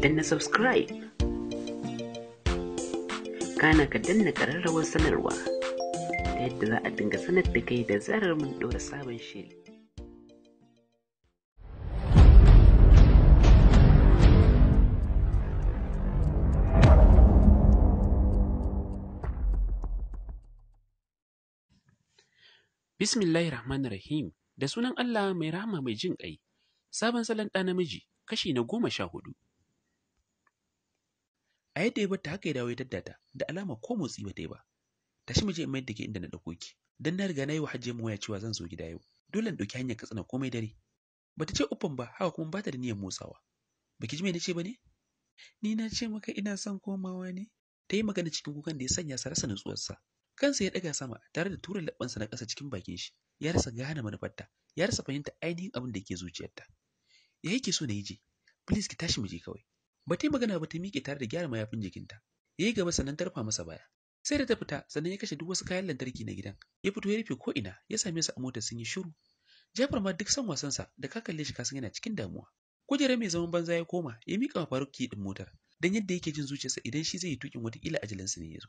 Danna subscribe. Kana ka danna ƙararrawar sanarwa ta yadda za a dinga sanar da kai da zarar mun ɗora sabon shiri. Bismillahir Rahmanir Rahim da sunan Allah mai rahama mai jin ƙai. Sabon salon ɗa namiji kashi na 14. A yadda ya bata haka ya dawo ya daddata da alama ko motsi ba ta yi ba. Tashi mu je in mayar da ke inda na ɗauko ki. Dan na riga na yi wa Hajji mu waya cewa zan zo gida yau. Dole in ɗauki hanyar Katsina komai dare. Bata ce uffan ba haka kuma bata da niyyar motsawa. Baki ji me nace ba ne? Ni na ce maka ina son komawa ne. Ta yi magana cikin kukan da ya sanya sa rasa nutsuwarsa. Kansa ya ɗaga sama tare da tura labbansa na ƙasa cikin bakin shi. Ya rasa gane manufarta, ya rasa fahimta ainihin abin da yake zuciyarta. Ya yake so na yi je? Please ki tashi mu je kawai. Ba ta yi magana ba ta miƙe tare da gyara mayafin jikinta. Ya yi gaba sannan ta rufa masa baya. Sai da ta fita sannan ya kashe duk wasu kayan lantarki na gidan. Ya fito ya rufe ko'ina ya same su a motar sun yi shiru. Jafar ma duk son wasansa da ka kalle shi kasan yana cikin damuwa. Kujerar mai zaman banza ya koma ya miƙa wa Faruk ki ɗin motar don yadda yake jin zuciyarsa idan shi zai yi tuƙin watakila ajalinsa ne ya zo.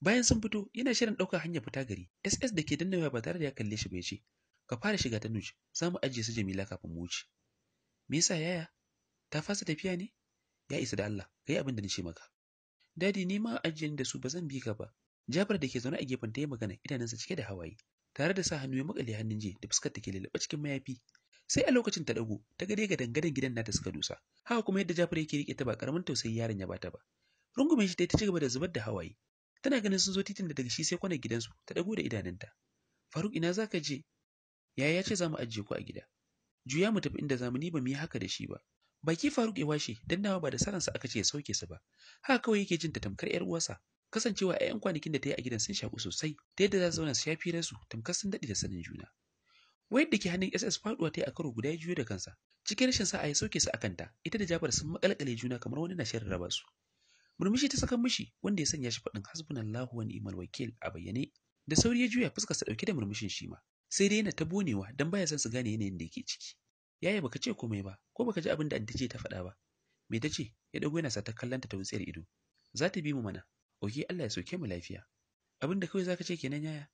Bayan sun fito, yana shirin ɗaukar hanyar fita gari. SS da ke danna waya ba tare da ya kalle shi ba ya ce, "Ka fara shiga ta Nuj, za mu ajiye su Jamila kafin mu wuce." Me yasa yaya? Ta fasa tafiya ne? Ya isa da Allah, kai abin da nace maka. Dadi ni ma ajiye ni da su ba zan bi ka ba. Jafar da ke zaune a gefen ta yi magana idanunsa cike da hawaye, tare da sa hannu ya makale hannun je da fuskar take lulluɓe cikin mayafi. Sai a lokacin ta dago, ta ga dai ga dangadan gidan nata suka dusa. Haka kuma yadda Jafar yake rike ta ba karamin tausayi yaron ya bata ba. Rungume shi ta ci gaba da zubar da hawaye. Tana ganin sun zo titin da daga shi sai kwanar gidansu, ta dago da idanunta. Faruk ina zaka je? Yaya ya ce za mu ajiye ku a gida. Juya mu tafi inda zamu ni ba mu yi haka da shi ba. Baki Faruk ya washe dan dawa ba da saransa aka ce ya sauke su ba. Haka kawai yake jin ta tamkar yar uwarsa. Kasancewa a 'yan kwanakin da ta yi a gidan sun shaku sosai, ta yadda za su zauna su shafi ransu tamkar sun daɗe da sanin juna. Wayar da ke hannun SS faduwa ta yi a karo guda ya juyo da kansa. Cikin rashin sa'a ya sauke su a kanta, ita da Jafar sun makalkale juna kamar wani na shirin raba su. Murmushi ta saka mishi wanda ya sanya shi faɗin hasbunallahu wa ni'mal wakil a bayyane. Da sauri ya juya fuskarsa ɗauke da murmushin shi ma. Sai dai yana ta bonewa dan baya son su gane yanayin da yake ciki. Yaya baka ce komai ba, ko baka ji abin da anti ce ta faɗa ba. Me ta ce? Ya dago yana sata kallanta ta wutsiyar ido. Za ta bi mu mana. Oke Allah ya sauke mu lafiya. Abin da kawai zaka ce kenan yaya?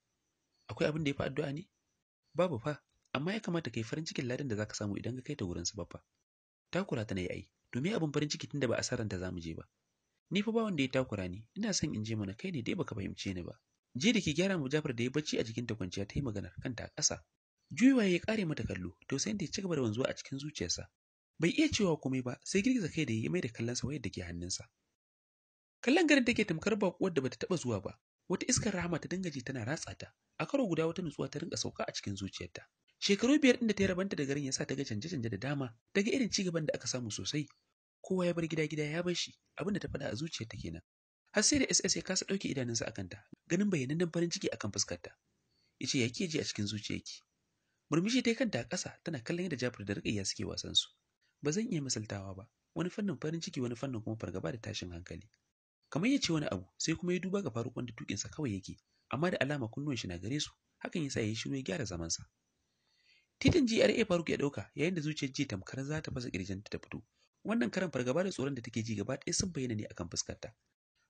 Akwai abin da ya fi addu'a ne? Babu fa, amma ya kamata kai farin cikin ladan da zaka samu idan ka kai ta wurin su baffa. Takura ta nayi ai, domin abin farin ciki tunda ba a saranta zamu je ba. Ni fa ba wanda ya takura ni, ina son in je mana kai ne dai baka fahimce ni ba. Je da ke gyara mu Jafar da ya bacci a jikinta kwanciya ta yi maganar kanta a ƙasa. Juyawa ya kare mata kallo, to sai da ya ci gaba da wanzuwa a cikin zuciyarsa. Bai iya cewa komai ba, sai girgiza kai da ya mai da kallonsa wayar da ke hannunsa. Kallon garin take tamkar baƙuwar da bata taɓa zuwa ba. Wata iskar rahama ta dinga ji tana ratsa ta. A karo guda wata nutsuwa ta rinka sauka a cikin zuciyarta. Shekaru 5 ɗin da ta rabanta da garin ya sa ta ga canje-canje da dama, ta ga irin cigaban da aka samu sosai. Kowa ya bar gida gida ya bar shi, abin da ta faɗa a zuciyarta kenan. Har sai da SS ya kasa ɗauke idanunsa a kanta, ganin bayyanannen farin ciki akan fuskarta. Ya ce, ya ke ji a cikin zuciyarki? Murmushi ta kanta a ƙasa tana kallon yadda Jafar da Rukayya suke wasan su. Ba zan iya misaltawa ba, wani fannin farin ciki wani fannin kuma fargaba da tashin hankali. Kamar ya ce wani abu sai kuma ya duba ga Faruk wanda tukinsa kawai yake, amma da alama kunnuwan shi na gare su, hakan yasa ya yi shiru ya gyara zamansa. Titin GRA Faruk ya ɗauka yayin da zuciyar ji tamkar za ta fasa ƙirjinta ta fito. Wannan karan fargaba da tsoron da take ji gaba ɗaya sun bayyana ne akan fuskarta.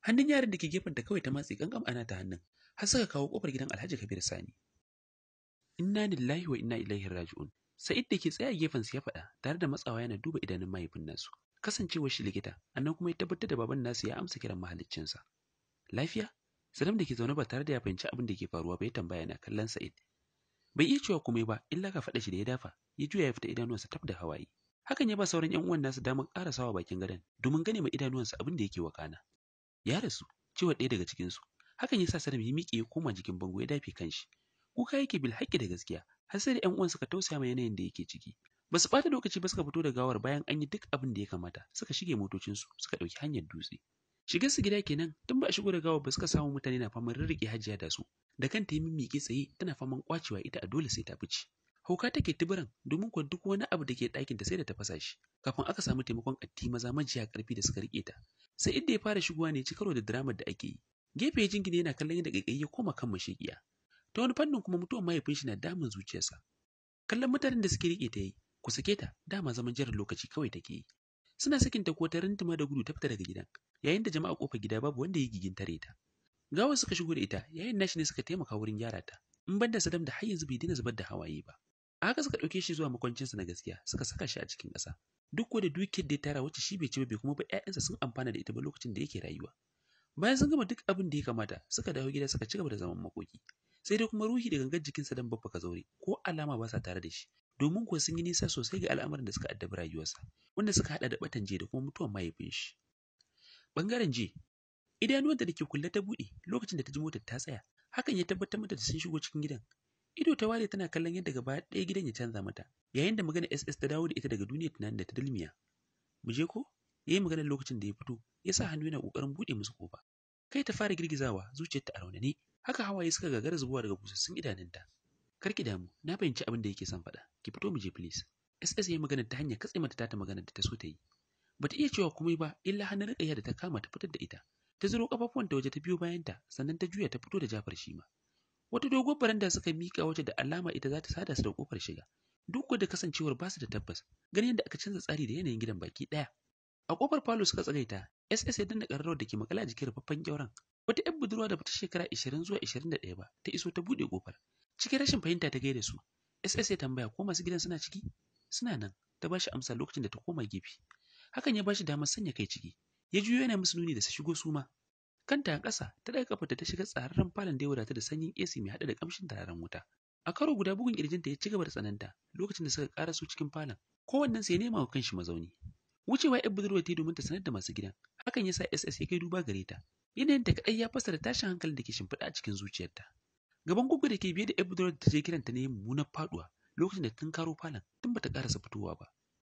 Hannun yaran da ke gefenta kawai ta matse kankam ana ta hannun, har suka kawo kofar gidan Alhaji Kabir Sani. Inna lillahi wa inna ilaihi raji'un. Sa'id da ke tsaye a gefen sa ya faɗa tare da matsawa yana duba idanun mahaifin nasu. Kasancewar shi likita, annan kuma ya tabbatar da baban nasu ya amsa kiran mahaliccinsa. Lafiya? Sadam da ke zaune ba tare da ya fahimci abin da ke faruwa ba ya tambaya yana kallon Sa'id. Bai iya cewa komai ba illa ka faɗa shi da ya dafa, ya juya ya fita idanuwansa tab da hawaye. Hakan ya ba sauran ƴan uwan nasu damar ƙarasawa bakin gadon domin gane ma idanuwansa abin da yake wakana. Ya rasu, cewa ɗaya daga cikinsu. Hakan ya sa Sadam ya miƙe ya koma jikin bango ya dafe kanshi. Kuka yake bil haƙƙi da gaskiya, har sai da ƴan uwan suka tausaya ma yanayin da yake ciki. Ba su ɓata lokaci ba suka fito da gawar bayan an yi duk abin da ya kamata, suka shige motocinsu, suka ɗauki hanyar dutse. Shigar su gida kenan, tun ba a shigo da gawar ba suka samu mutane na faman rirriƙe Hajiya da su. Da kanta ya mimmiƙe tsaye tana faman ƙwacewa ita a dole sai ta fice. Hauka take tuburan domin kuwa duk wani abu da ke ɗakin ta sai da ta fasa shi. Kafin aka samu taimakon atti maza majiya ƙarfi da suka riƙe ta. Sai inda ya fara shigowa ne ci karo da dramar da ake yi. Gefe ya jingine yana kallon yadda ƙaiƙayi ya koma kan masheƙiya. Ta wani fannin kuma mutuwar mahaifin shi na damun zuciyarsa. Kallon mutanen da suke riƙe ta yi, ku sake ta, dama zaman jiran lokaci kawai take yi. Suna sakin ta ko ta rintuma da gudu ta fita daga gidan, yayin da jama'a kofar gida babu wanda ya gigin tare ta. Gawar suka shigo da ita, yayin nashi ne suka taimaka wurin gyara ta. In banda Sadam da har yanzu bai daina zubar da hawaye ba. A haka suka ɗauke shi zuwa makwancinsa na gaskiya, suka saka shi a cikin ƙasa. Duk da dukiyar da ya tara wacce shi bai ci ba bai kuma ba ƴaƴansa sun amfana da ita ba lokacin da yake rayuwa. Bayan sun gama duk abin da ya kamata, suka dawo gida suka ci gaba da zaman makoki. Sai dai kuma ruhi da gangar jikin Sadam Baffa Kazaure ko alama ba sa tare da shi, domin kuwa sun yi nisa sosai ga al'amuran da suka addabi rayuwarsa, wanda suka haɗa da batan je da kuma mutuwar mahaifin shi. Bangaren je, idanuwanta da ke kulle ta buɗe lokacin da ta ji motar ta tsaya, hakan ya tabbatar mata da sun shigo cikin gidan. Ido ta ware tana kallon yadda gaba ɗaya gidan ya canza mata, yayin da magana SS ta dawo da ita daga duniyar tunanin da ta dulmiya. Mu je ko? Ya yi maganar lokacin da ya fito, ya sa hannu yana ƙoƙarin buɗe musu ƙofa. Kai ta fara girgizawa, zuciyarta a raunane, haka hawaye suka gagara zubowa daga busassun idanunta. Kar ki damu, na fahimci abin da yake son faɗa. Ki fito mu je please. SS ya yi maganar ta hanyar katse mata tata maganar da ta so ta yi. Bata iya cewa komai ba, illa hannun Rukayya da ta kama ta fitar da ita. Ta zuro kafafuwanta waje ta biyo bayanta, sannan ta juya ta fito da Jafar shi ma. Wata doguwar baranda suka mika wacce da alama ita za ta sada su da kofar shiga. Duk da kasancewar ba su da tabbas, ganin yadda aka canza tsari da yanayin gidan baki ɗaya. A kofar falo suka tsagaita, SS ya danna ƙararrawar da ke makale a jikin rufaffen ƙyauren. Wata ‘yar budurwa da bata shekara 20 zuwa 21 ba, ta iso ta buɗe kofar. Cikin rashin fahimta ta gaida su. SS ya tambaya ko masu gidan suna ciki? Suna nan, ta bashi amsa lokacin da ta koma gefe. Hakan ya bashi damar sanya kai ciki. Ya juyo yana musu nuni da su shigo su ma. Kanta a ƙasa, ta ɗaga kafarta ta shiga tsararren falon da ya wadata da sanyin AC mai haɗe da ƙamshin turaren wuta. A karo guda bugun ƙirjinta ya ci gaba da tsananta lokacin da suka ƙaraso cikin falon. Kowannensu ya nema wa kanshi mazauni. Wucewa ‘yar budurwar ta yi domin ta sanar da masu gidan. Hakan ya sa SS ya kai duba gare ta. Yanayin ta kaɗai ya fassara tashin hankalin da ke shimfiɗa a cikin zuciyarta. Gaban Goggo da ke biye da ‘yar budurwar da ta je kiranta ne mummunar faɗuwa lokacin da tun karo falon tun bata ƙarasa fitowa ba.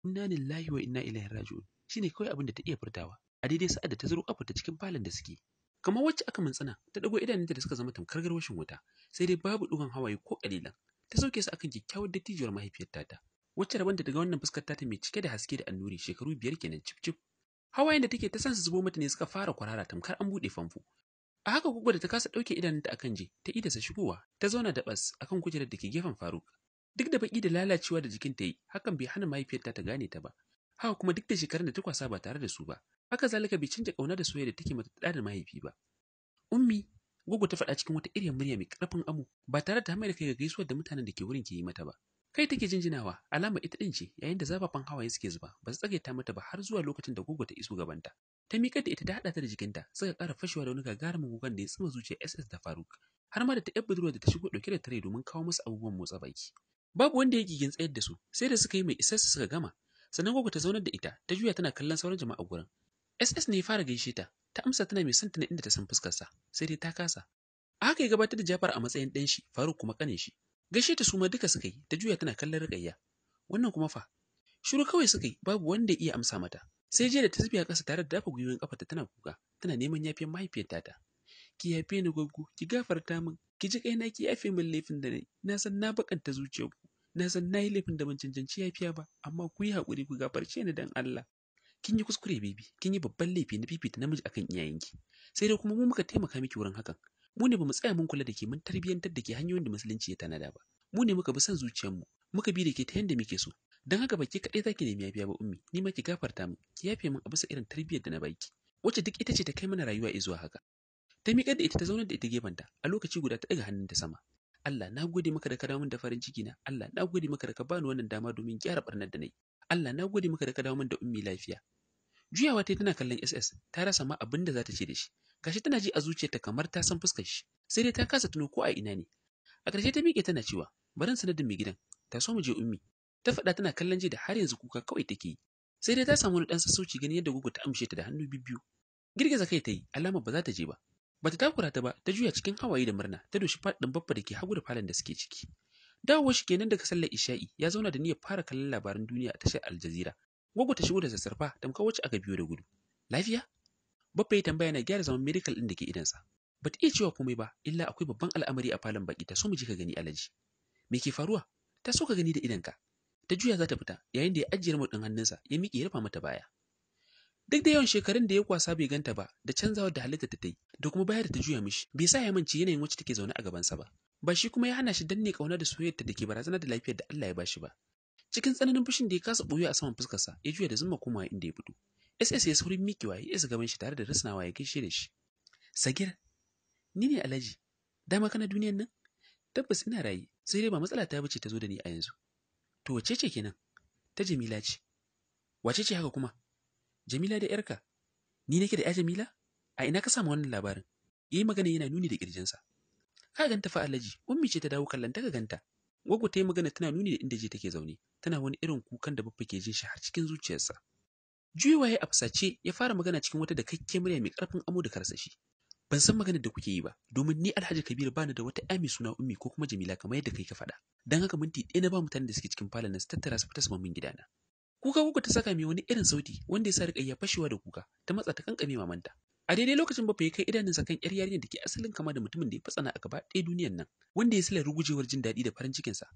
Inna lillahi wa inna ilaihi raji'un shine kawai abin da ta iya furtawa a daidai sa'ad da ta zuro kafarta cikin falon da suke. Kamar wacce aka mintsina ta dago idanunta da suka zama tamkar garwashin wuta, sai dai babu ɗigon hawaye ko ƙalilan. Ta sauke su akan kyakkyawar dattijowar mahaifiyar tata, wacce rabanta daga wannan fuskar tata mai cike da haske da annuri shekaru 5 kenan cif cif. Hawayen da take ta san su zubo mata ne suka fara kwarara tamkar an buɗe famfo. A haka Goggo da ta kasa ɗauke idanunta akan je, ta idasa shigowa, ta zauna da bas akan kujerar da ke gefen Faruk. Duk da baki da lalacewa da jikin ta yi, hakan bai hana mahaifiyarta ta gane ta ba. Haka kuma duk da shekarun da ta kwasa ba tare da su ba, haka zalika bai canja kauna da soyayya da take mata da da mahaifi ba. Ummi, Goggo ta faɗa cikin wata iriyar murya mai ƙarfin amo, ba tare da ta mai da kai ga gaisuwar da mutanen da ke wurin ke yi mata ba. Kai take jinjinawa, alama ita ɗin ce, yayin da zafafan hawaye suke zuba, ba su tsagaita mata ba har zuwa lokacin da Goggo ta iso gabanta. Ta miƙar da ita ta haɗa ta da jikinta, suka ƙara fashewa da wani gagarumin kukan da ya tsima zuciyar SS da Faruk. Har ma da ta ‘yar budurwa da ta shigo ɗauke da tare domin kawo musu abubuwan motsa baki. Babu wanda ya gigin tsayar da su, sai da suka yi mai isassu suka gama. Sannan Goggo ta zaunar da ita, ta juya tana kallon sauran jama'a gurin. SS ne ya fara gaishe ta, ta amsa tana mai son tana inda ta san fuskarsa, sai dai ta kasa. A haka ya gabatar da Jafar a matsayin ɗan shi, Faruk kuma ƙanin shi. Gaishe ta su ma duka suka yi, ta juya tana kallon Rukayya. Wannan kuma fa, shiru kawai suka yi, babu wanda ya iya amsa mata. Sai jiya da ta zube a ƙasa tare da dafa gwiwoyin ƙafarta tana kuka, tana neman yafiyar mahaifiyar tata. Ki yafe ni Goggo, ki gafarta min, ki ji kaina ki yafe min laifin da nayi. Na san na bakanta zuciyarku, na san na yi laifin da ban cancanci yafiya ba, amma ku yi haƙuri ku gafarce ni dan Allah. Kin yi kuskure baby, kin yi babban laifi na fifita namiji akan iyayenki. Sai dai kuma mu muka taimaka miki wurin hakan. Mu ne bamu tsaya mun kula da ke mun tarbiyyantar da ke hanyoyin da musulunci ya tanada ba. Mu ne muka bi son zuciyarmu, muka bi da ke ta yanda muke so. Don haka ba ke kaɗai za ki nemi yafiya ba ummi, ni ma ki gafarta min, ki yafe min a bisa irin tarbiyyar da na baki. Wacce duk ita ce ta kai mana rayuwa zuwa haka. Ta miƙar da ita ta zaunar da ita gefenta, a lokaci guda ta ɗaga hannunta sama. Allah na gode maka da ka dawo min da farin ciki na, Allah na gode maka da ka bani wannan dama domin gyara barnar da nayi. Allah na gode maka da ka dawo min da ummi lafiya. Juyawa ta tana kallon SS, ta rasa ma abin da za ta ce da shi. Gashi tana ji a zuciyarta kamar ta san fuskar shi, sai dai ta kasa tuno ko a ina ne. A ƙarshe ta miƙe tana cewa, bari in sanar da mai gidan, ta so mu je ummi. Ta faɗa tana kallon ji da har yanzu kuka kawai take yi. Sai dai ta samu wani ɗan sassauci ganin yadda Goggo ta amshe ta da hannu bibbiyu. Girgiza kai ta yi, alama ba za ta je ba. Bata takura ta ba, ta juya cikin hawaye da murna, ta doshi faɗin baffa da ke hagu da falon da suke ciki. Dawowar shi kenan daga sallar isha'i, ya zauna da niyyar fara kallon labaran duniya a tashar Al Jazeera. Goggo ta shigo da sassarfa, tamkar wacce aka biyo da gudu. Lafiya? Baffa ya tambaya na gyara zaman medical ɗin da ke idansa. Bata iya cewa komai ba, illa akwai babban al'amari a falon baki, ta so mu je ka gani Alhaji. Me ke faruwa? Ta so ka gani da idanka. Ta juya za ta fita, yayin da ya ajiye remote ɗin hannunsa, ya miƙe ya rufa mata baya. Duk da yawan shekarun da ya kwasa bai ganta ba, da canzawar da halitta ta yi, da kuma bayar da ta juya mishi, bai sa ya mance yanayin wacce take zaune a gabansa ba. Ba shi kuma ya hana shi danne kauna da soyayyarta da ke barazana da lafiyar da Allah ya bashi ba. Cikin tsananin fushin da ya kasa ɓoye a saman fuskarsa, ya juya da zuma komawa inda ya fito. SS ya saurin miƙewa ya isa gaban shi tare da risnawa ya gaishe da shi. Sagir, ni ne Alhaji, dama kana duniyan nan? Tabbas ina raye, sai dai ba matsala ta bace ta zo da ni a yanzu. To wace ce kenan? Ta Jamila ce. Wace ce haka kuma? Jamila da ‘yarka. Ni nake da ‘ya Jamila? A ina ka samu wannan labarin? Yayi magana yana nuni da kirjinsa. Ka ganta fa Alhaji, Ummi ce ta dawo kallon ta ka ganta. Gwaggo ta yi magana tana nuni da inda je take zaune, tana wani irin kukan da Baffa ke jin shi har cikin zuciyarsa. Juyewa ya afsace ya fara magana cikin wata dakakke murya mai karfin amo da karsashi. Ban san maganar da kuke yi ba, domin ni Alhaji Kabir bani da wata ƴa mai suna Ummi ko kuma Jamila kamar yadda kai ka faɗa. Dan haka minti ɗaya na ba mutanen da suke cikin falon nan su tattara su fita su min gidana. Kuka kuka ta saka mai wani irin sauti wanda ya sa Rukayya fashewa da kuka, ta matsa ta kankame mamanta. A daidai lokacin Baffa ya kai idanunsa kan ƴar yarinyar da ke asalin kama da mutumin da ya fatsana a gaba ɗaya duniyar nan, wanda ya sila rugujewar jin daɗi da farin cikinsa.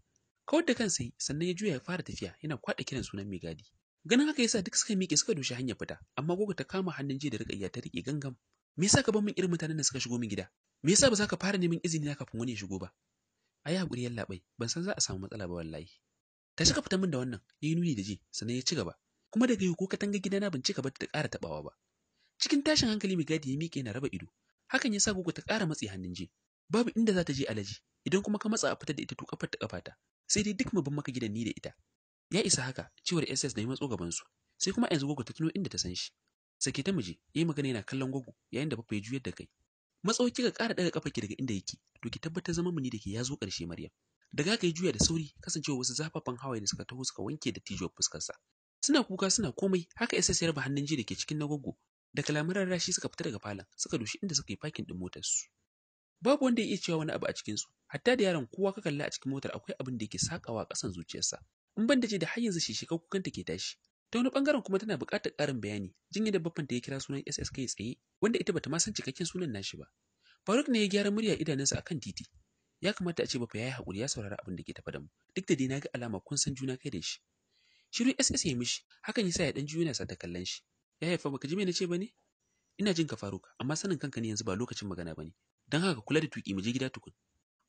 Kawar da kansa yi, sannan ya juya ya fara tafiya yana kwaɗa kiran sunan mai gadi. Ganin haka yasa duk suka miƙe suka doshi hanyar fita, amma gogo ta kama hannun jiya da Rukayya ta riƙe gangam. Me yasa ka bar min irin mutanen da suka shigo min gida? Me yasa ba za ka fara neman izini na kafin wani ya shigo ba? Ayi hakuri yallaɓai, ban san za a samu matsala ba wallahi. Ta shiga fita min da wannan, yayi nuni da ji, sannan ya ci gaba. Kuma daga yau ko katanga gidana ban cika ba ta ƙara taɓawa ba. Cikin tashin hankali mai gadi ya miƙe yana raba ido. Hakan ya sa gogo ta ƙara matsi hannun je. Babu inda za ta je Alaji, idan kuma ka matsa a fitar da ita to kafar ta kafata. Sai dai duk mu bin maka gidan ni da ita. Ya isa haka, cewar SS da ya matso gaban su. Sai kuma yanzu gogo ta tuno inda ta san shi. Sake ta muje, yayi magana yana kallon gogo yayin da Baffa ya juyar da kai. Matsawo kika ƙara daga kafarki daga inda yake, to ki tabbatar zaman mu ni da ke ya zo ƙarshe Maryam. Daga haka ya juya da sauri, kasancewa wasu zafafan hawaye da suka taho suka wanke da tijuwar fuskarsa. Suna kuka suna komai, haka SS ya raba hannun ji da ke cikin na gogo. Da kalaman rarrashi suka fita daga falon, suka doshi inda suka yi fakin ɗin motarsu. Babu wanda ya iya cewa wani abu a cikinsu, hatta da yaron kowa ka kalla a cikin motar akwai abin da yake sakawa a ƙasan zuciyarsa. In ban da ce da har yanzu shishika kukanta ke tashi. Ta wani bangaren kuma tana buƙatar ƙarin bayani, jin yadda baffanta ya kira sunan SS kai tsaye, wanda ita bata ma san cikakken sunan nashi ba. Faruk ne ya gyara murya idanunsa akan titi. Ya kamata a ce baffa yayi haƙuri ya saurari abin da ke tafa da mu, duk da dai na ga alama kun san juna kai da shi. Shiru SS ya mishi, hakan yasa ya dan juyo yana sata kallon shi. Ya haifa baka ji me nace bane? Ina jin ka Faruk, amma sanin kanka ne yanzu ba lokacin magana bane. Dan haka kula da tuki mu je gida tukun.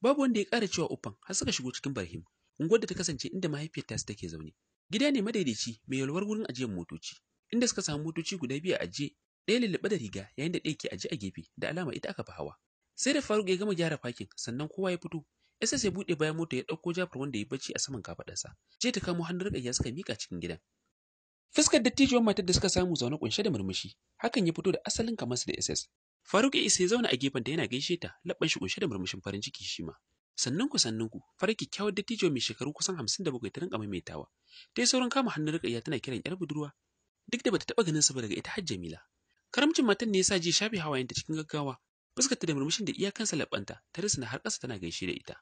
Babu wanda ya ƙara cewa uffan har suka shigo cikin Barhim, unguwar da ta kasance inda mahaifiyar tasu take zaune. Gida ne madaidaici mai yalwar wurin ajiyar motoci, inda suka samu motoci guda biyu a ajiye, ɗaya lulluɓe da riga yayin da ɗaya ke ajiye a gefe da alama ita aka fi hawa. Sai da Faruk ya gama gyara fakin sannan kowa ya fito. SS ya buɗe bayan mota ya ɗauko Jafar wanda ya bacci a saman kafaɗarsa. Je ta kamo hannun Rukayya suka miƙa cikin gidan. Fuskar dattijuwar matar da suka samu zaune kunshe da murmushi, hakan ya fito da asalin kamarsu da SS. Faruk ya isa ya zauna a gefenta yana gaishe ta, labban shi kunshe da murmushin farin ciki shi ma. Sannunku sannunku, farar kyakkyawar dattijuwar mai shekaru kusan 57 ta rinka maimaitawa. Ta yi saurin kama hannun Rukayya tana kiran ‘yar budurwa. Duk da bata taɓa ganin sa ba daga ita har Jamila. Karamcin matan ne ya sa ji shafe hawayenta cikin gaggawa. Fuskarta da murmushin da iyakansa labbanta, ta risina har ƙasa tana gaishe da ita.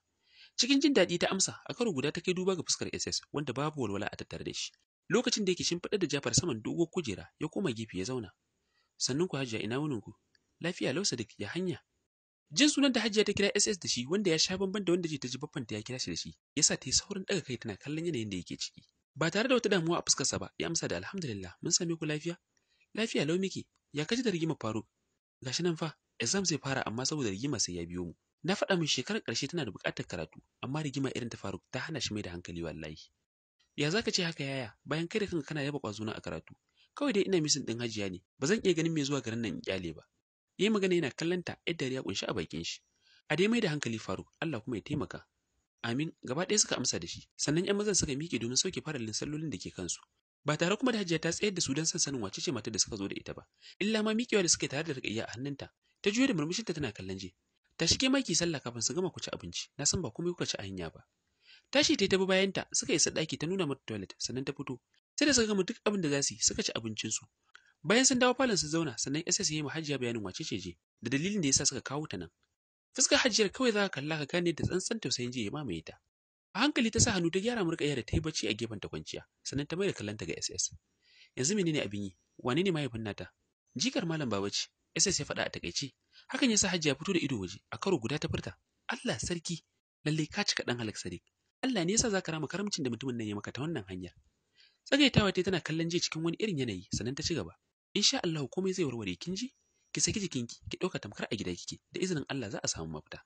Cikin jin daɗi ta amsa, a karo guda ta kai duba ga fuskar SS wanda babu walwala a tattare da shi. Lokacin da yake shimfiɗar da Jafar saman doguwar kujera, ya koma gefe ya zauna. Sannun ku Hajiya ina wunin ku? Lafiya lau Sadiq ya hanya. Jin sunan da Hajiya ta kira SS da shi wanda ya sha bamban da wanda ji ta ji baffanta ya kira shi da shi, yasa ta yi saurin ɗaga kai tana kallon yanayin da yake ciki. Ba tare da wata damuwa a fuskarsa ba, ya amsa da alhamdulillah mun same ku lafiya. Lafiya lau miki, ya kaji da rigimar Faruk. Gashi nan fa, exam zai fara amma saboda rigima sai ya biyo mu. Na faɗa min shekarar ƙarshe tana da buƙatar karatu, amma rigima irin ta Faruk ta hana shi mai da hankali wallahi. Ya zaka ce haka yaya, bayan kai da kanka kana yaba ƙwazona a karatu. Kawai dai ina misin ɗin Hajiya ne, ba zan iya ganin mai zuwa garin nan in ƙyale ba. Yayi magana yana kallon ta, yadda dariya kunshi a bakin shi. A dai mai da hankali Faruk, Allah kuma ya taimaka. Amin, gaba ɗaya suka amsa da shi, sannan ‘yan mazan suka miƙe domin sauke farallin sallolin da ke kansu. Ba tare kuma da Hajiya ta tsayar da su don son sanin wace ce matar da suka zo da ita ba, illa ma miƙewa da suka yi tare da Rukayya a hannunta, ta juyo da murmushinta tana kallon je. Ta shige maki sallah kafin su gama ku ci abinci, na san ba komai kuka ci a hanya ba. Tashi ta tafi bayanta, suka isa ɗaki ta nuna mata toilet, sannan ta fito. Sai da suka gama duk abin da za su yi, suka ci abincinsu. Bayan sun dawo falon su zauna, sannan SS ya yi ma Hajiya bayanin wace ce je, da dalilin da yasa suka kawo ta nan. Fuskar Hajiyar kawai za ka kalla ka gane da tsantsan tausayin jiya ya mamaye ta. A hankali ta sa hannu ta gyara murƙayya da ta yi bacci a gefen ta kwanciya, sannan ta mai da kallonta ga SS. Yanzu menene abin yi? Wane ne mahaifin nata? Jikar Malam Baba ce, SS ya faɗa a takaice. Hakan ya sa Hajiya fito da ido waje, a karo guda ta furta. Allah sarki, lalle ka cika ɗan halak Sadiq. Allah ne yasa zaka rama karamcin da mutumin nan ya maka ta wannan hanyar. Tsagaitawa ta tana kallon jiya cikin wani irin yanayi, sannan ta ci gaba. Insha Allah komai zai warware kin ji? Ki saki jikinki, ki ɗauka tamkar a gida kike, da izinin Allah za a samu mafita.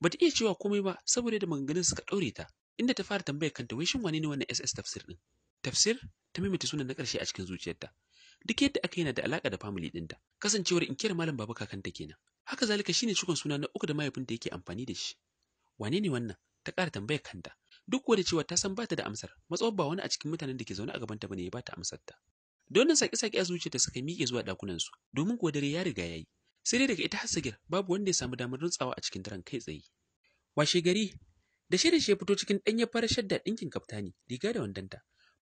Bata iya cewa komai ba saboda da maganganun suka ɗaure ta, Inda ta fara tambayar kanta wai shin wane ne wannan SS Tafsir din? Tafsir ta maimaita sunan na ƙarshe a cikin zuciyarta. Duk yadda aka yana da alaka da family ɗinta, kasancewar in kira malam baba kakanta kenan. Haka zalika shine cikon suna na uku da mahaifinta yake amfani da shi. Wane ne wannan? Ta ƙara tambayar kanta. Duk kuwa da cewa ta san bata da amsar, matsawar ba wani a cikin mutanen da ke zaune a gabanta bane ya bata amsar ta. Don nan saki-saki a zuciyarta suka miƙe zuwa ɗakunan su, domin kuwa dare ya riga yayi. Sai dai daga ita har Sagir babu wanda ya samu damar rutsawa a cikin daren kai tsaye. Washe gari, da shirin shi ya fito cikin ɗanyen farar shadda ɗinkin kaftani, riga da wandonta.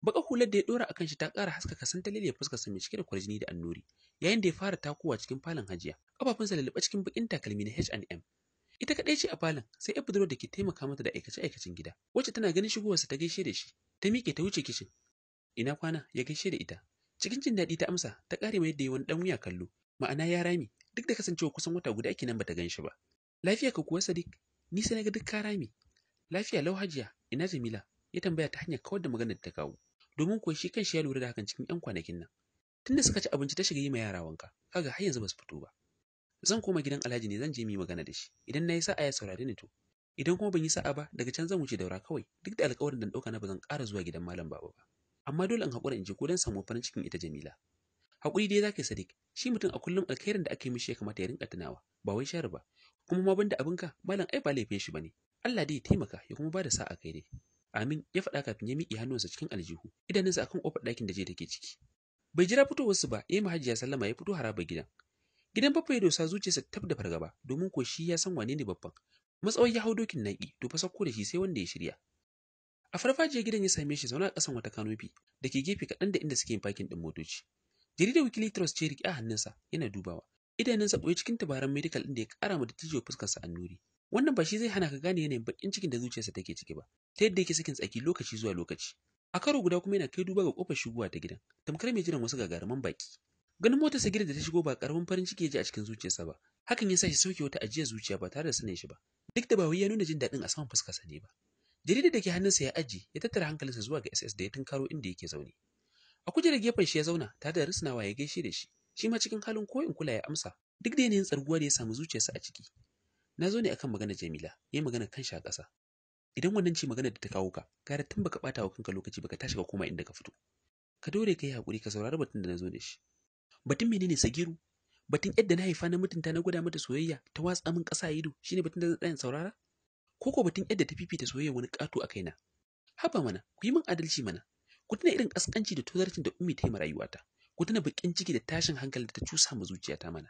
Baka hular da ya ɗora akan shi ta ƙara haskaka santaleliyar fuskarsa mai cike da kwarjini da annuri, yayin da ya fara takowa cikin falon Hajiya, ƙafafunsa lulluɓe cikin baƙin takalmi na H&M. Ita kaɗai ce a falon, sai ‘yar budurwar da ke taimaka mata da aikace-aikacen gida, wacce tana ganin shigowarsa ta gaishe da shi, ta miƙe ta wuce kicin. Ina kwana, ya gaishe da ita. Cikin jin daɗi ta amsa, ta ƙare mai yadda ya wani ɗan wuya kallo, ma'ana ya rame, duk da kasancewa kusan wata guda kenan bata gan shi ba. Lafiya ka kuwa Sadiq, ni sai na ga duk ka rame. Lafiya lau Hajiya, ina Jamila, ya tambaya ta hanyar kawar da maganar da ta kawo. Domin kuwa shi kanshi ya lura da hakan cikin 'yan kwanakin nan. Tunda suka ci abinci ta shiga yi ma yara wanka, kaga har yanzu ba su fito ba. Zan koma gidan Alhaji ne zan je mu yi magana da shi. Idan na yi sa'a ya saurare ni to. Idan kuma ban yi sa'a ba, daga can zan wuce daura kawai, duk da alƙawarin da na ɗauka na ba zan ƙara zuwa gidan Malam Baba ba. Amma dole in haƙura in je ko don samu farin cikin ita Jamila. Haƙuri dai zaka yi Sadiq, shi mutum a kullum alkhairin da aka yi mishi ya kamata ya rinƙa tunawa, ba wai shari ba. Kuma ma banda abinka, malam ai ba laifin shi bane. Allah dai ya taimaka ya kuma bada sa'a kai dai. Amin ya faɗa kafin ya miƙe hannunsa cikin aljihu, idanunsa akan ƙofar ɗakin da je take ciki. Bai jira fitowarsu ba, ya yi Hajiya sallama ya fito harabar gidan. Gidan Baffa ya dosa zuciyarsa tab da fargaba, domin ko shi ya san wane ne babban. Matsawar ya hau dokin naƙi, to fa sauko da shi sai wanda ya shirya. A farfajiyar gidan ya same shi zaune a ƙasan wata kanofi da ke gefe kaɗan da inda suke yin fakin ɗin motoci. Jaridar Weekly Trust ce riƙe a hannunsa yana dubawa. Idanunsa ɓoye cikin tabaran medical ɗin da ya ƙara ma dattijo fuskarsa annuri. Wannan ba shi zai hana ka gane yanayin baƙin cikin da zuciyarsa take ciki ba, ta yadda yake sakin tsaki lokaci zuwa lokaci. A karo guda kuma yana kai duba ga ƙofar shigowa ta gidan, tamkar mai jiran wasu gagaruman baƙi. Ganin motarsa gidan da ta shigo ba ƙaramin farin ciki ya ji a cikin zuciyarsa ba, hakan ya sa shi sauke wata ajiyar zuciya ba tare da sanin shi ba, duk da ba wai ya nuna jin daɗin a saman fuskarsa ne ba. Jaridar da ke hannunsa ya ajiye, ya tattara hankalinsa zuwa ga SS da ya tunkaro inda yake zaune. A kujerar gefen shi ya zauna tare da risnawa ya gaishe da shi, shi ma cikin halin ko in kula ya amsa, duk da yanayin tsarguwa da ya samu zuciyarsa a ciki. Na zo ne akan maganar Jamila, ya yi maganar kanshi a ƙasa. Idan wannan ce maganar da ta kawo ka, gara tun baka ɓata wa kanka lokaci baka tashi ka koma inda ka fito. Ka dore ka yi haƙuri ka saurari batun da na zo da shi. Batun menene Sagiru? Batun yadda na haifa na mutunta na gwada mata soyayya ta watsa min ƙasa a ido shine batun da zan tsaya in saurara? Ko ko batun yadda ta fifita soyayya wani ƙato a kaina? Haba mana, ku yi min adalci mana. Ku tuna irin ƙasƙanci da tozarcin da Ummi ta yi ma rayuwata. Ku tuna baƙin ciki da tashin hankali da ta cusa ma zuciyata mana.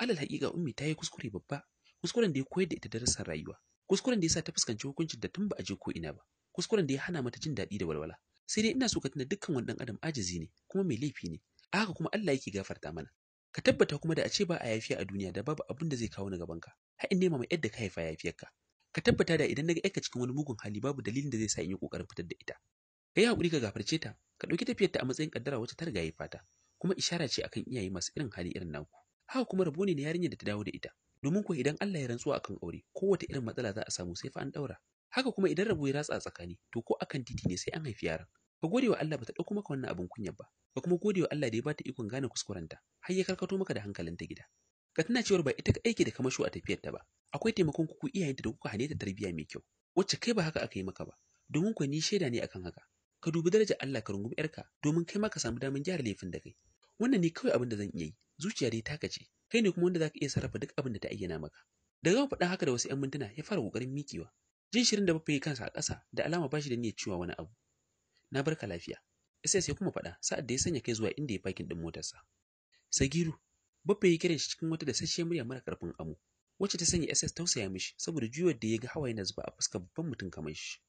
Alal haƙiƙa Ummi ta yi kuskure babba, kuskuren da ya koyar da ita darasin rayuwa, kuskuren da ya sa ta fuskanci hukuncin da tun ba a je ko ina ba, kuskuren da ya hana mata jin daɗi da walwala. Sai dai ina so ka tuna dukkan wani ɗan adam ajizi ne, kuma mai laifi ne. A haka kuma Allah yake gafarta mana. Ka tabbata kuma da a ce ba a yafiya a duniya da babu abin da zai kawo ni gabanka, har in nema ma yadda ka haifa yafiyarka. Ka tabbata da idan naga yarka cikin wani mugun hali babu dalilin da zai sa in yi kokarin fitar da ita. Ka yi haƙuri ka gafarce ta, ka ɗauki tafiyarta a matsayin ƙaddara wacce ta riga ya fata, kuma ishara ce akan iyaye masu irin hali irin naku. Haka kuma rabo ne na yarinyar da ta dawo da ita, domin kuwa idan Allah ya rantsuwa akan aure, kowace irin matsala za a samu sai fa an ɗaura. Haka kuma idan rabo ya ratsa a tsakani, to ko akan titi ne sai an haifi yaron. Ka gode wa Allah bata ɗauko maka wannan abin kunyar ba, ka kuma gode wa Allah da ya bata ikon gane kuskurenta, har ya karkato maka da hankalinta gida. Ka tuna cewar ba ita kaɗai ke da kamasho a tafiyarta ba, akwai taimakon ku iyayenta da kuka hane ta tarbiyya mai kyau, wacce kai ba haka aka yi maka ba, domin kuwa ni shaida ne akan haka. Ka dubi darajar Allah ka rungumi ‘yarka domin kai ma ka samu damar gyara laifin da kai. Wannan ne kawai abin da zan iya yi, zuciya dai taka ce, kai ne kuma wanda za ka iya sarrafa duk abin da ta ayyana maka. Da gama faɗan haka da wasu ‘yan mintuna ya fara ƙoƙarin miƙewa. Jin shirin da Baffa ya kansa a ƙasa da alama ba shi da niyyar cewa wani abu. Na barka lafiya. SS ya kuma faɗa sa'ad da ya sanya kai zuwa inda ya fakin ɗin motarsa. Sagiru, Baffa ya kiran shi cikin wata dasasshiyar murya mara ƙarfin amo, wacce ta sanya SS tausaya mishi saboda juyowar da ya ga hawaye na zuba a fuskar babban mutum kamar shi.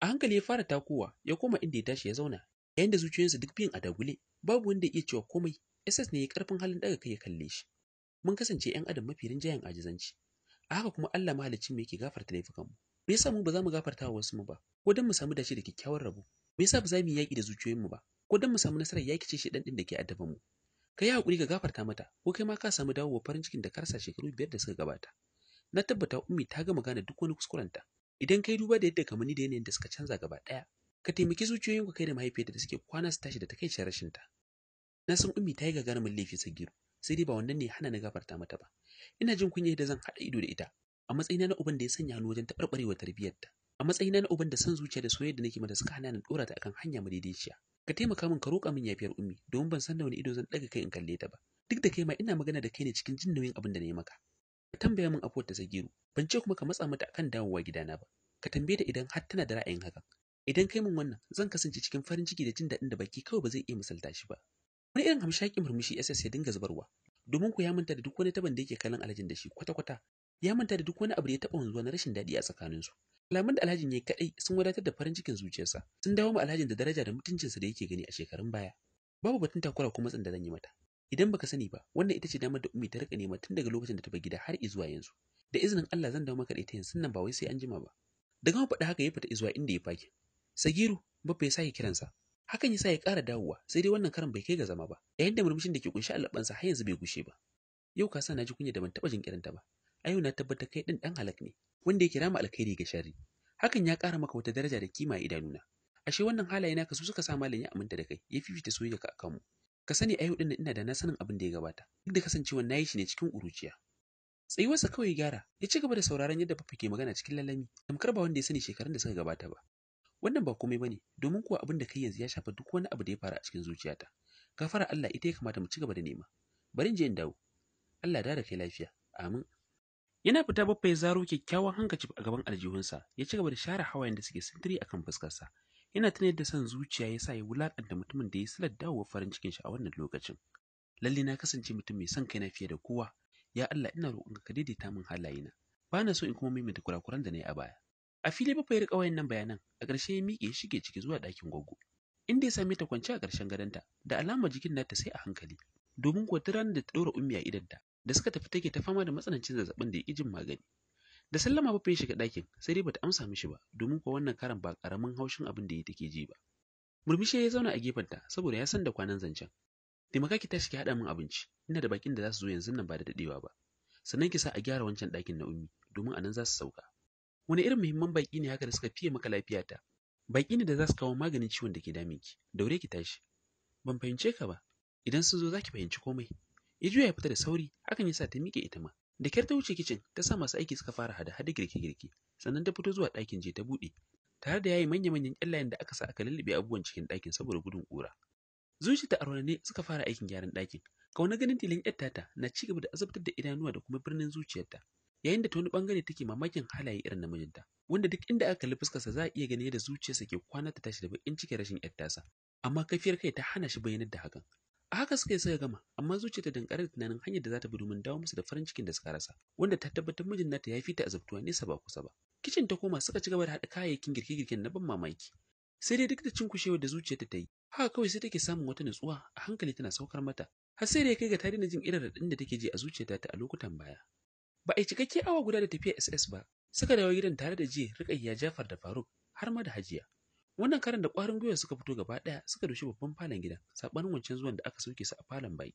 A hankali ya fara takowa, ya koma inda ya tashi ya zauna, yayin da zuciyoyinsa duk biyun a dagule, babu wanda ya iya cewa komai. SS ne ya karfin halin daga kai ya kalle shi. Mun kasance ‘yan adam mafi rinjayen ajizanci. A haka kuma Allah mahaliccin mu yake gafarta laifukanmu. Me yasa mu ba za mu gafarta wa wasu mu ba? Ko don mu samu dace da kyakkyawar rabo? Me yasa ba za mu yi yaƙi da zuciyoyinmu ba? Ko don mu samu nasarar yaƙi ce shedan ɗin da ke addaban mu? Ka yi haƙuri ka gafarta mata, ko kai ma ka samu dawowa farin cikin da ka rasa shekaru 5 da suka gabata. Na tabbata Ummi ta gama gane duk wani kuskurenta. Idan kai duba da yadda kamanni da yanayin da suka canza gaba ɗaya, ka taimaki zuciyoyinku kai da mahaifiyarta da suke kwana su tashi da takaicin rashinta. Na san Ummi ta yi gagarumin laifi Sagiru, sai dai ba wannan ne hana na gafarta mata ba. Ina jin kunya da zan haɗa ido da ita, a matsayina na uban da ya sanya hannu wajen taɓarɓarewa tarbiyyarta. A matsayina na uban da son zuciya da soyayya da nake mata suka hana ni dora ta akan hanya madaidaiciya. Ka taimaka min ka roƙa min yafiyar Ummi, domin ban san da wani ido zan ɗaga kai in kalle ta ba. Duk da kai ma ina magana da kai ne cikin jin nauyin abin da na yi maka. Ka tambaya min afuwar ta, Sagiru. Ban ce kuma ka matsa mata akan dawowa gidana ba. Ka tambaye ta idan har tana da ra'ayin hakan. Idan kai min wannan, zan kasance cikin farin ciki da jin daɗin da baki kawai ba zai iya misalta shi ba. Wani irin hamshakin murmushi SS ya dinga zubarwa, domin ku ya manta da duk wani taban da yake kallon Alhajin da shi kwata-kwata. Ya manta da duk wani abu da ya taɓa wanzuwa na rashin daɗi a tsakaninsu. Kalaman da Alhajin ya yi kaɗai sun wadatar da farin cikin zuciyarsa, sun dawo ma Alhajin da daraja da mutuncinsa da yake gani a shekarun baya. Babu batun takura ko matsin da zan yi mata. Idan baka sani ba, wannan ita ce damar da Ummi ta rika nema tun daga lokacin da ta bar gida har zuwa yanzu. Da izinin Allah zan dawo maka da ita yanzu nan, ba wai sai an jima ba. Da gama faɗa haka ya fita zuwa inda ya faki. Sagiru, Baffa ya sake kiransa. Hakan ya sa ya ƙara dawowa, sai dai wannan karan bai kai ga zama ba, yayin da murmushin da ke kunshi a leɓɓansa har yanzu bai gushe ba. Yau ka sa na ji kunya da ban taɓa jin irinta ba. A yau na tabbatar kai ɗin ɗan halak ne, wanda yake rama alkhairi ga sharri. Hakan ya ƙara maka wata daraja da kima a idanuna. Ashe wannan halaye naka su suka sa malam ya aminta da kai, ya fifita soyayya ka akan mu. Ka sani a yau ɗin ina da na sanin abin da ya gabata, duk da kasancewa na yi shi ne cikin ƙuruciya. Tsayuwarsa kawai ya gyara, ya ci gaba da sauraron yadda Baffa ke magana cikin lallami, tamkar ba wanda ya sani shekarun da suka gabata ba. Wannan ba komai bane, domin kuwa abin da kai yanzu ya shafa duk wani abu da ya faru a cikin zuciyata. Gafara Allah ita ya kamata mu ci gaba da nema. Bari in je in dawo. Allah da kai lafiya. Amin. Yana fita, Baffa ya zaro kyakkyawan hankacif a gaban aljihunsa, ya ci gaba da share hawayen da suke sintiri akan fuskarsa. Yana tuna yadda son zuciya ya sa ya wulakanta mutumin da ya silar dawowar farin cikin shi a wannan lokacin. Lalle na kasance mutum mai son kaina fiye da kowa. Ya Allah, ina roƙonka ka daidaita min halayena. Ba na so in kuma maimaita kurakuran da na yi a baya. A fili Baffa ya riƙa wayannan bayanan, a ƙarshe ya miƙe ya shige ciki zuwa ɗakin gwaggo. Inda ya same ta kwance a ƙarshen gadonta, da alamar jikin nata sai a hankali. Domin kuwa tun ranar da ta ɗora Ummi a idonta, da suka tafi take ta fama da matsanancin zazzaɓin da ya ƙi jin magani. Da sallama Baffa ya shiga ɗakin, sai dai bata amsa mishi ba, domin kuwa wannan karan ba ƙaramin haushin abin da ya take ji ba. Murmushi ya zauna a gefenta saboda ya san da kwanan zancen. Taimaka ki tashi ki haɗa min abinci, ina da bakin da za su zo yanzu nan ba da daɗewa ba. Sannan ki sa a gyara wancan ɗakin na Ummi, domin a nan za su sauka. Wani irin muhimman baƙi ne haka da suka fiye maka lafiyata? Baƙi ne da za su kawo maganin ciwon da ke daminki. Daure ki tashi. Ban fahimce ka ba. Idan sun zo za ki fahimci komai. Ya juya ya fita da sauri, hakan ya sa ta miƙe ita ma. Da kyar ta wuce kicin, ta sa masu aiki suka fara hada-hada girke-girke, sannan ta fito zuwa ɗakin je ta buɗe, tare da yayi manya-manyan ƙyallayen da aka sa aka lullube abubuwan cikin ɗakin saboda gudun ƙura. Zuci ta ne suka fara aikin gyaran ɗakin. Kauna ganin tilin ƴar tata na ci gaba da azabtar da idanuwa da kuma birnin zuciyarta. Yayin da ta wani bangare take mamakin halaye irin na mijinta, wanda duk inda aka kalli fuskarsa za a iya ganin yadda zuciyarsa ke kwana ta tashi da baƙin cikin rashin ƴar tasa. Amma kafiyar kai ta hana shi bayyanar da hakan. A haka suka yi suka gama, amma zuciyarta dankare da tunanin hanyar da za ta bi domin dawo musu da farin cikin da suka rasa, wanda ta tabbatar mijin nata ya fi ta azabtuwa nesa ba kusa ba. Kicin ta koma suka ci gaba da haɗa kayayyakin girke-girken na ban mamaki. Sai dai duk da cinkushewar da zuciyarta ta yi, haka kawai sai take samun wata nutsuwa a hankali tana saukar mata, har sai da ya kai ga ta daina jin irin raɗin da take ji a zuciyarta ta a lokutan baya. Ba a yi cikakke awa guda da tafiya SS ba, suka dawo gidan tare da jiya Rukayya, Jafar da Faruk har ma da Hajiya. Wannan karan da ƙwarin gwiwa suka fito gaba ɗaya suka doshi babban falon gidan, saɓanin wancan zuwan da aka sauke su a falon baƙi.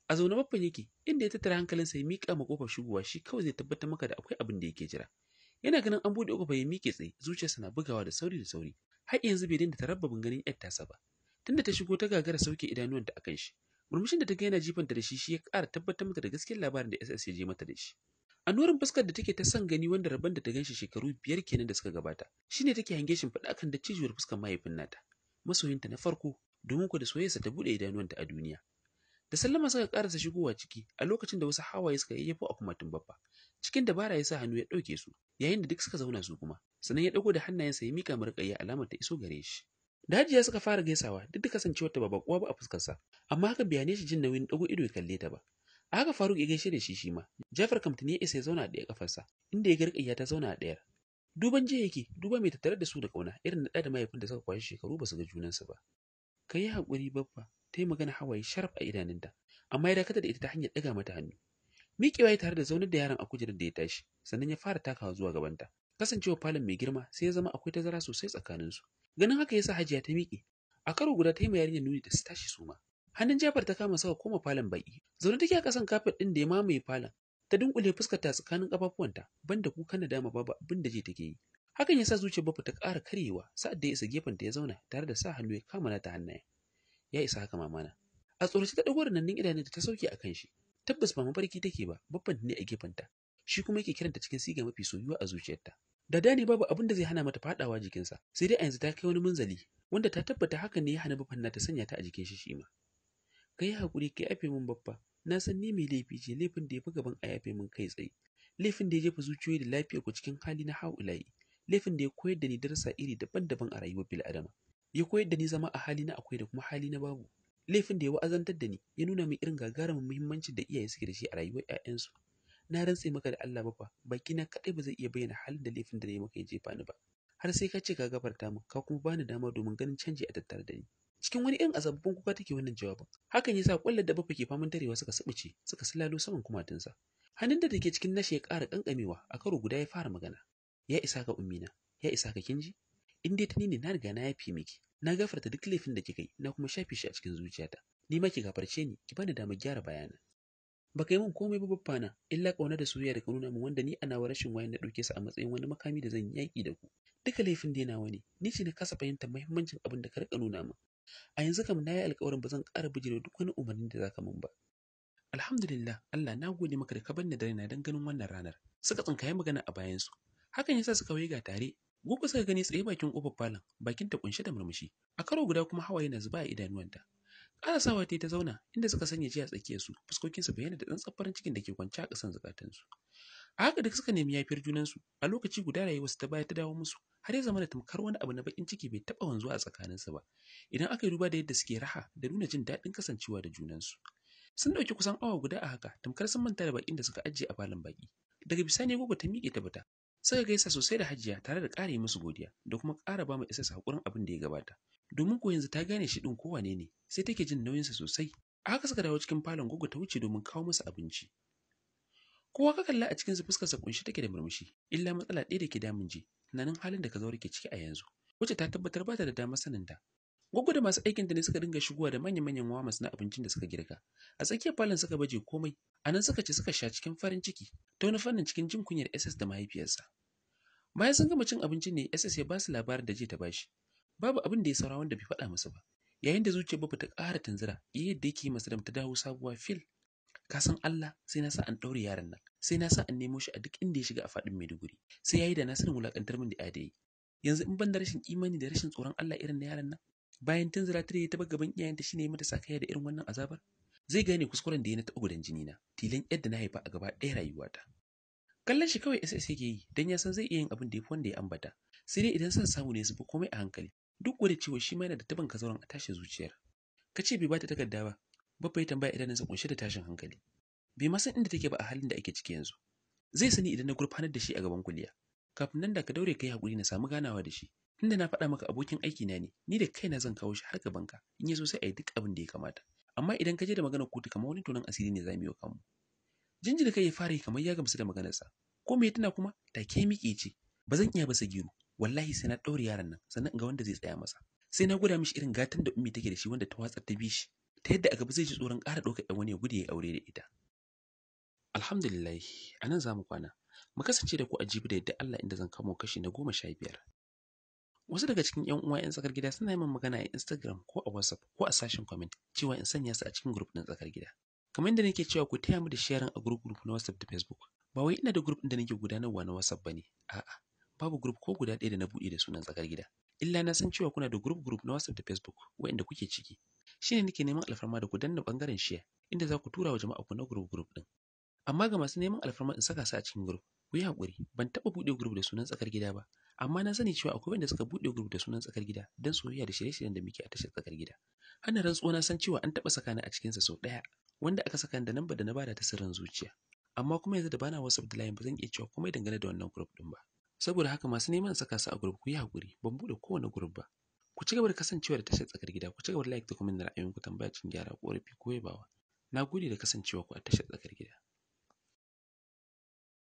A zaune Baffan yake, inda ya tattara hankalinsa ya miƙa ma ƙofar shigowa, shi kawai zai tabbatar maka da akwai abin da yake jira. Yana ganin an buɗe ƙofar ya miƙe tsaye, zuciyarsa na bugawa da sauri da sauri. Har yanzu bai daina tarabbabin ganin ƴar tasa ba. Tunda ta shigo ta gagara sauke idanuwanta akan shi. Murmushin da ta ga yana jifanta da shi shi ya ƙara tabbatar mata da gaskiyar labarin da SS ya je mata da shi. A nurin fuskar da take ta son gani, wanda rabon da ta ganshi shekaru 5 kenan da suka gabata, shine take hange shin faɗa akan dattijuwar fuskar mahaifin nata, masoyinta na farko, domin ku da soyayyarsa ta buɗe idanuwanta a duniya. Da sallama suka karasa shigowa ciki a lokacin da wasu hawaye suka yayyafo a kumatun Baffa. Cikin dabara ya sa hannu ya ɗauke su, yayin da duk suka zauna su kuma, sannan ya ɗago da hannayensa ya miƙa ma Rukayya alamar ta iso gare shi. Da Hajiya suka fara gaisawa, duk da kasancewar ta ba baƙuwa ba a fuskarsa, amma hakan bai hane shi jin nauyin ɗago ido ya kalle ta ba. A haka Faruk ya gaishe da shi shi ma. Jafar kam tuni ya isa ya zauna a ɗaya kafarsa, inda ya ga Rukayya ta zauna a ɗayar. Duban jiya yake, duba mai tattare da su da ƙauna, irin na ɗa da mahaifin da suka kwashi shekaru ba su ga junansu ba. Ka yi haƙuri, Baffa, ta yi magana hawaye sharaf a idanunta, amma ya dakatar da ita ta hanyar ɗaga mata hannu. Miƙewa ya tare da zaunar da yaron a kujerar da ya tashi, sannan ya fara takawa zuwa gabanta. Kasancewa falon mai girma sai ya zama akwai tazara sosai tsakaninsu. Ganin haka ya sa Hajiya ta miƙe. A karo guda ta yi ma yarinyar nuni da su tashi su ma. Hannun Jafar ta kama suka koma falon baƙi. Zaune take a ƙasan kafet ɗin da ya mamaye falon. Ta dunkule fuskar ta tsakanin ƙafafuwanta, banda kukan nadama babu abin da ji take yi. Hakan ya sa zuciyar Baffa ta ƙara karyewa sa'ad da ya isa gefenta ya zauna tare da sa hannu ya kama nata hannayen. Ya isa haka, mamana. A tsorace ta ɗago rinannun idanunta ta sauke a kan shi. Tabbas ba mafarki take ba, Baffan ne a gefenta. Shi kuma yake kiranta cikin siga mafi soyuwa a zuciyarta. Da da ne babu abin da zai hana mata fadawa jikinsa, sai dai a yanzu ta kai wani munzali wanda ta tabbata hakan ne ya hana baffan ta sanya ta a jikin shi shima. Kai hakuri, kai afe min baffa, na san ni mai laifi ce, laifin da ya fi gaban a yafe min kai tsaye. Laifin da ya jefa zuciyoyi da lafiyar ku cikin hali na haulayi. Laifin da ya koyar da ni darasa iri daban-daban a rayuwar bil'adama. Ya koyar da ni zama a hali na akwai da kuma hali na babu. Laifin da ya wa'azantar da ni, ya nuna min irin gagarumin muhimmancin da iyaye suke da shi a rayuwar 'ya'yansu. Na rantse maka da Allah baffa, bakina kaɗai ba zai iya bayyana halin da laifin da na yi maka ya jefa ni ba. Har sai ka ce ka gafarta min, ka kuma bani dama domin ganin canji a tattare da ni. Cikin wani irin azabbun kuka take wannan jawabin. Hakan yasa kwallar da baffa ke faman tarewa suka subuce, suka silalo saman kumatunsa. Hannun da take cikin nashi ya ƙara kankamewa, a karo guda ya fara magana. Ya isa ka ummina, ya isa ka, kinji? In dai ta ni ne, na riga na yafe miki. Na gafarta duk laifin da kika yi, na kuma shafe shi a cikin zuciyata. Ni ma ki gafarce ni, ki bani damar gyara bayana. Baka yi min komai ba baffana, illa ƙauna da soyayya da ka nuna min, wanda ni a nawa rashin wayan na ɗauke su a matsayin wani makami da zan yaƙi da ku. Duka laifin da nawa ne, ni ce na kasa fahimtar muhimmancin abin da ka riƙa nuna min. A yanzu kam na yi alƙawarin ba zan ƙara bijirewa duk wani umarni da zaka min ba. Alhamdulillah, Allah na gode maka da ka bar ni da raina don ganin wannan ranar. Suka tsinkaye magana a bayansu. Hakan yasa suka waiga tare. Gogo suka gani tsaye bakin kofar falon, bakin ta kunshe da murmushi. A karo guda kuma hawaye na zuba a idanuwanta. Ƙarasawa ta ta zauna inda suka sanya jiya tsakiyar su, fuskokinsu bayyana da tsantsan farin cikin da ke kwance a ƙasan zukatansu. A haka duk suka nemi yafiyar junansu, a lokaci guda rayuwarsu ta baya ta dawo musu, har ya zama da tamkar wani abu na baƙin ciki bai taɓa wanzuwa a tsakaninsu ba. Idan aka yi duba da yadda suke raha da nuna jin daɗin kasancewa da junansu. Sun ɗauki kusan awa guda a haka, tamkar sun manta da baƙin da suka ajiye a falon baƙi. Daga bisani Gogo ta miƙe ta fita. Suka gaisa sosai da Hajiya tare da ƙara yi musu godiya da kuma ƙara ba mu isa haƙurin abin da ya gabata. Domin ko yanzu ta gane shi ɗin ko wane ne, sai take jin nauyinsa sosai. A haka suka dawo cikin falon, Gogo ta wuce domin kawo musu abinci. Kowa ka kalla a cikinsu fuskarsa kunshi take da murmushi, illa matsala ɗaya da ke damun ji, tunanin halin da Kazaure ke ciki a yanzu, wacce ta tabbatar ba ta da damar sanin ta. Gwaggo da masu aikinta ne suka dinga shigowa da manya-manyan wamas na abincin da suka girka. A tsakiyar falon suka baje komai, a nan suka ci suka sha cikin farin ciki, ta wani fannin cikin jin kunyar SS da mahaifiyarsa. Bayan sun gama cin abincin ne SS ya ba su labarin da jiya ta bashi. Babu abin da ya saura wanda bai faɗa masa ba. Yayin da zuciyar Baffa ta ƙara tunzura, yadda yake yi masa ta dawo sabuwa fil. Ka san Allah, sai na sa an ɗaure yaron nan, sai na sa an nemo shi a duk inda ya shiga a faɗin Maiduguri. Sai yayi da na sanin wulaƙantar min da ya yi. Yanzu in ban da rashin imani da rashin tsoron Allah irin na yaron nan, bayan tunzura ta da ta bar gaban iyayenta shine ya mata sakayya da irin wannan azabar. Zai gane kuskuren da ya na taɓa gudan jini na, tilan yadda na haifa a gaba ɗaya rayuwata. Kallon shi kawai SS yake yi, dan ya san zai iya yin abin da ya fi wanda ya ambata. Sai dai idan son samu ne su bi komai a hankali, duk da cewa shi ma yana da taban kazauran a tashi zuciyar. Ka ce bai bata takarda ba, Baffa ya tambaya idanunsa kunshe da tashin hankali. Bai ma san inda take ba a halin da ake ciki yanzu. Zai sani idan na gurfanar da shi a gaban kuliya. Kafin nan da ka daure kai hakuri na samu ganawa da shi. Tunda na faɗa maka abokin aiki na ne, ni da kaina zan kawo shi har gaban ka. In ya so sai a yi duk abin da ya kamata. Amma idan ka je da maganar kotu, kamar wani tonon asiri ne za mu yi wa kanmu. Jinjina kai ya fara yi kamar ya gamsu da maganarsa. Ko me tuna kuma take miƙe ce, ba zan iya ba Sagiru, wallahi sai na ɗaure yaron nan sannan in ga wanda zai tsaya masa. Sai na gwada mishi irin gatan da Ummi take da shi wanda ta watsar ta bi shi, ta yadda a gaba zai ji tsoron ƙara ɗaukar ɗan wani ya gudu ya aure da ita. Alhamdulillah, a nan za mu kwana. Mu kasance da ku a jibi da yadda Allah inda zan kamo kashi na 15. Wasu daga cikin ‘yan uwa ‘yan tsakar gida suna yi min magana a Instagram ko a WhatsApp ko a sashen comment cewa in sanya su a cikin group ɗin tsakar gida. Kamar yadda nake cewa ku taya mu da sharing a group group na WhatsApp da Facebook. Ba wai ina da group ɗin da nake gudanarwa na WhatsApp bane. A'a, babu group ko guda ɗaya da na buɗe da sunan tsakar gida. Illa na san cewa kuna da group group na WhatsApp da Facebook waɗanda kuke ciki. Shine nake neman alfarma da ku danna bangaren share inda za ku tura wa jama'a ku na group group ɗin. Amma ga masu neman alfarma in saka su a cikin group, ku yi haƙuri, ban taɓa buɗe group da sunan tsakar gida ba. Amma na sani cewa akwai wanda suka buɗe group da sunan tsakar gida don soyayya da shirye-shiryen da muke a tashar tsakar gida. Hana rantsuwa na san cewa an taɓa saka ni a cikinsa sau ɗaya, wanda aka saka da namba da na bada ta sirrin zuciya. Amma kuma yanzu da bana WhatsApp da line, ba zan iya cewa komai dangane da wannan group ɗin ba. Saboda haka masu neman saka su a group, ku yi haƙuri, ban buɗe kowane group ba. Ku ci gaba da kasancewa da tashar tsakar gida, ku ci gaba da like da comment na ra'ayoyinku, tambaya, cin gyara, ƙorafi ko yabawa. Na gode da kasancewa ku a tashar tsakar gida.